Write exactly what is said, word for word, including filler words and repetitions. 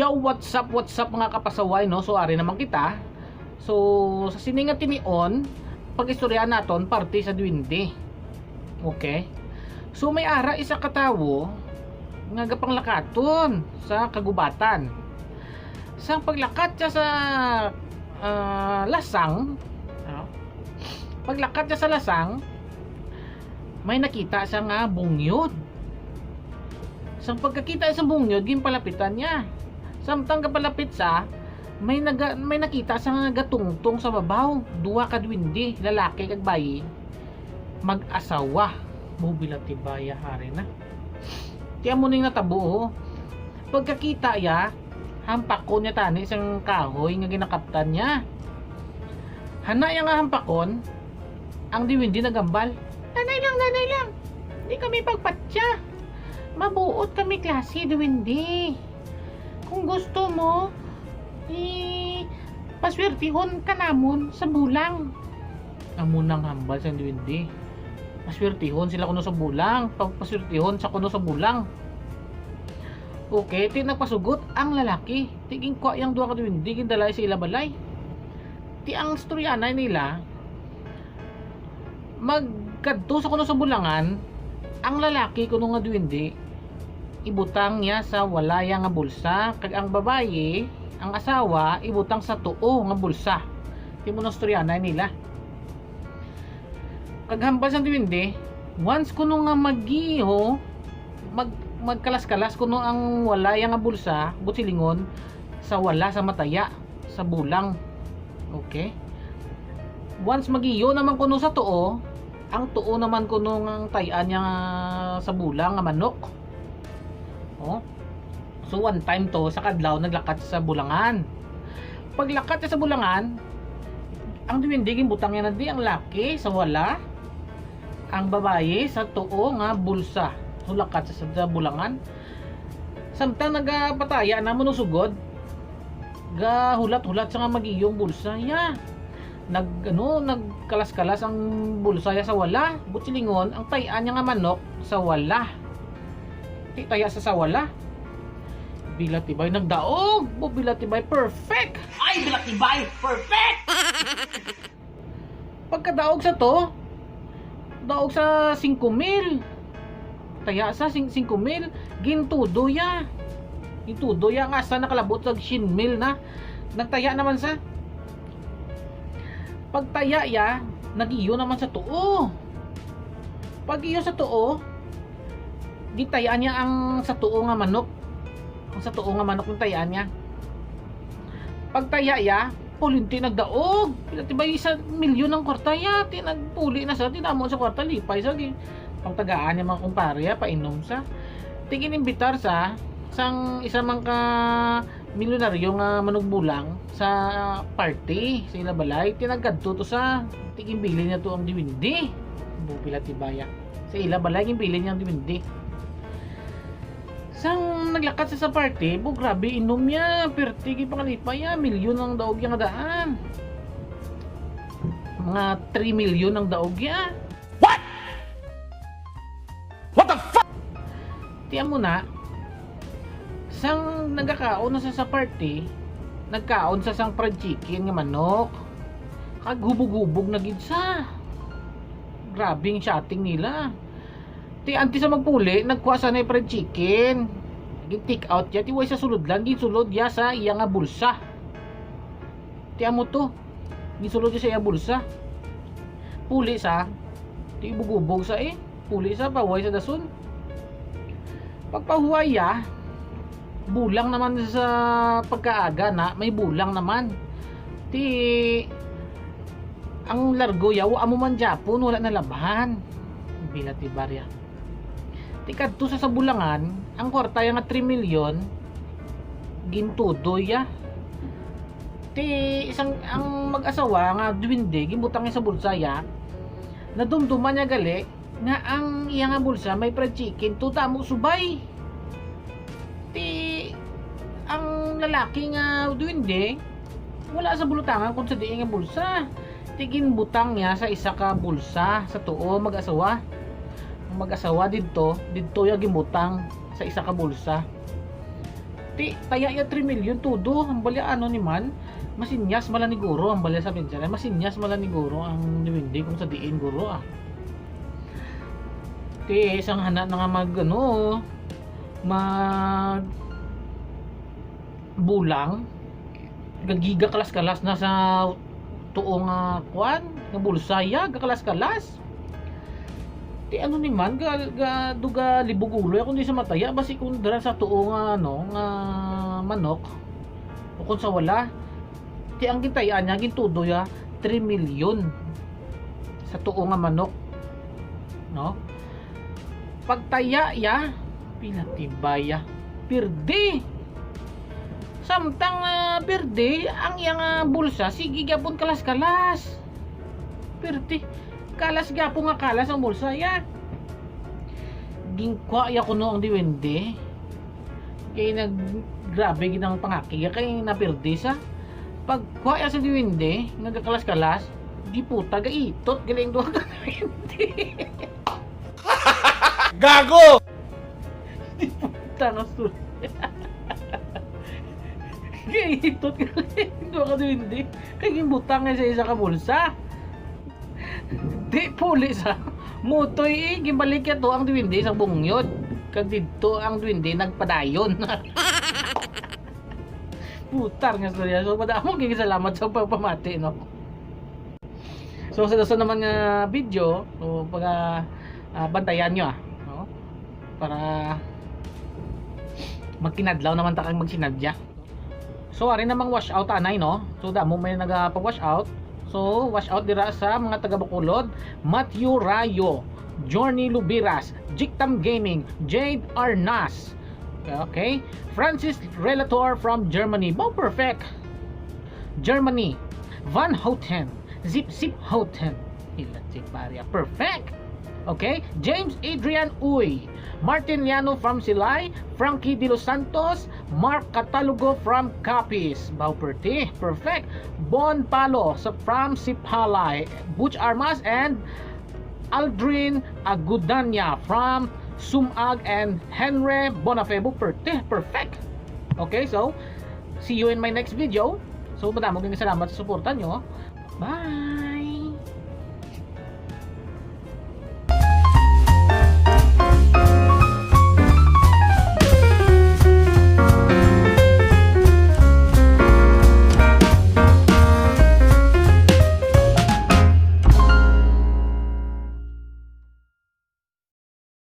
Yo, what's up, what's up, mga kapasaway, no? So, ari naman kita. So, sa sini nga tinion, pag-istorya naton parte sa duwende. Okay? So, may ara isa ka tawo nga gapanglakaton sa kagubatan. Sa paglakat siya sa, ah, lasang, ah, paglakat siya sa lasang, may nakita siya nga bungyod. Sang pagkakita sa bungyod, ginpalapitan niya. Samtang gapalapit sa, may naga, may nakita sa nga gatungtong sa babaw, duha ka duwende, lalaki kag bayi, mag-asawa. Bubila tibaya hari na. Ti amo ning natabo, oh. Pagkakita ya, hampakon niya tani sang kahoy nga ginakaptan niya. Hana ya nga hampakon, ang duwende nagambal, "Danay lang, danay lang. Di kami pagpatya. Mabuot kami klase, duwende. Kung gusto mo, i-, paswertihon ka namon sa bulang." Amo nang hambal sang duwende. Paswertihon sila kuno sa bulang. Pa-, paswertihon sa kuno sa bulang. Okay, ti nagpasugot ang lalaki. Ti ginkwa yang duha ka duwende, gindala sa ila balay. Ti ang istoryanay nila, magkadto sa kuno sa bulangan, ang lalaki kuno nga duwende, ibutang niya sa wala ya nga bulsa, kag ang babayi, ang asawa, ibutang sa tuo nga bulsa. Ti mo na istoryanay nila. Kag hambal sang duwende, once kuno nga magiho, mag-, magkalas-kalas kuno ang wala ya nga bulsa, buot silingon, sa wala sa mataya, sa bulang. Okay? Once magiyo naman kuno sa tuo, ang tuo naman kuno nga tay-an niya nga sa bulang nga manok. Oh. So, one time to, sa kadlaw, naglakat sa bulangan. Paglakat sa bulangan, ang duwende ginbutang niya na di ang laki sa wala, ang babayi sa tuo nga bulsa. So, lakat sa, sa bulangan. Samtang nagapataya na manusugod, gahulat-hulat sa nga magiyong bulsa. Ya, nag, ano, nagkalas-kalas ang bulsa ya sa wala. Buot silingon, ang tay-an niya nga manok sa wala. Ti taya sa, sa wala. Bila tibay nagdaog. Bo, bila tibay perfect. Ay, bila tibay perfect. Pagkadaog sa to, daog sa singko mil. Taya sa sing-, singko mil, gintudo ya. Gintudo ya nga sa nakalabot sa syen mil na. Nagtaya naman sa. Pagtaya ya, nagiyo naman sa tuo. Pag-iyo sa tuo, gitayaan niya ang sa tuo nga manok. Ang sa tuo nga manok ang tayaan niya. Pagtaya ya, pulinti nagdaog. Pila tibay sa milyon ang kwarta ya. Ti nagpuli na sa, ti damo sa kwarta, lipay sa gi-, pagtagaan niya mga kumpare ya, painom sa. Ti ginimbitar sa, sang isa man ka milyonaryo nga manugbulang sa party sa ila balay. Ti nagkadto to sa, ti ginbilin niya to ang duwende. Bo, pila tibaya. Sa ila balay, ginbilin niya ang duwende. Sang naglakat sa, sa party, bo, grabe inom ya, perti gid pangalipay ya, milyon ang daog ya nga daan. Mga three million ang daog ya. What? What the fuck? Ti amo na, sang nagakaon na sa, sa party, nagkaon sa sang fried chicken nga manok. Kag hubog-hubog na gid sa. Grabe ang shooting nila. Ti antes sa magpuli, nagkuha sa na fried chicken. Gin-take out ya, ti way sa sulod lang, ginsulod ya sa iya nga bulsa. Ti amo to, ginsulod ya sa iya bulsa. Puli sa, ti ibugubog sa eh. Puli sa, pahuway sa dason. Pagpahuway ya, bulang naman sa pagkaaga na, may bulang naman. Ti, ang largo ya, wa mo man japon, wala nalabhan. Bila ti barya. Ti kadto sa, sa bulangan, ang kwarta ya nga three million, gintudoy ya. Ti isang, ang mag-asawa nga duwende, ginbutang ya sa bulsa ya, nadumduman niya gali, nga ang iya nga bulsa may fried chicken, to damo subay. Ti ang lalaki nga duwende, wala sa bulotangan kung sa diin nga bulsa. Ti ginbutang niya sa isa ka bulsa, sa tuo, mag-asawa. Ang mag-asawa didto, didto ya ginbutang sa isa ka bulsa. Taya ya three million todo, ang bali ano ni man, masinyas mala ni guro, ang bali sa pinsan, masinyas mala ni guro ang duwende kung sa diin guro ah. Ti, sang hana na nga mag, ano, mag bulang, gagiga kalas-kalas na sa tuo nga kwan, nga bulsa ya, gakalas-kalas. Ti ano ni man, ga, ga, duga libog ulo, ako di sa mataya, basi kung dira sa tuo nga, ano, nga manok, o kung sa wala, ti ang gintayaan niya, gintudo ya, three million sa tuo nga manok. No? Pagtaya ya, pila tibay ya, pirdi. Samtang ah, pirdi, ang iyang ah, bulsa, sige gyapon kalas-kalas. Pirdi, kalas gyapon nga kalas ang bulsa ya. Ginkwa ya kuno ang diwende. Kay nag grabe gid ang pangakig ya, kay napirdi sa pagkwa ya sa diwende nga gakalas-kalas, giputa, gaitot galing duha ka diwende. Gago! Di puta nga story. Gaitot galing duha ka duwende. Kay ginbutang nga sa isa ka bulsa. Di puli sa mutoy eh, gibalik ya to ang duwende sa bungyod. Kag didto ang duwende nagpadayon. Putar nga storya. So, madamo kay salamat sa pagpamati, no? So, sa dason naman nga video, so, pag ah, bantayan nyo ah, no? Para magkinadlaw naman ta kag magsinadya. So, ari namang wash out anay, no? So, damo may nagapag-wash out. So, wash out dira sa mga taga Bacolod, Matthew Rayo, Journey Lubiras, Jiktam Gaming, Jade Arnas. Okay? Francis Relator from Germany. Wow, perfect. Germany. Van Houten. Zip Zip Houten. Hilat si Maria. Perfect. Okay? James Adrian Uy. Martin Liano from Silay. Frankie De Los Santos. Mark Catalogo from Capiz. Wow, perti. Perfect. Bon Palo sa, from Sipalay. Butch Armas and Aldrin Agudanya from Sumag and Henry Bonafebo. Perti. Perfect. Okay, so see you in my next video. So, madamo kayong salamat sa suporta nyo. Bye!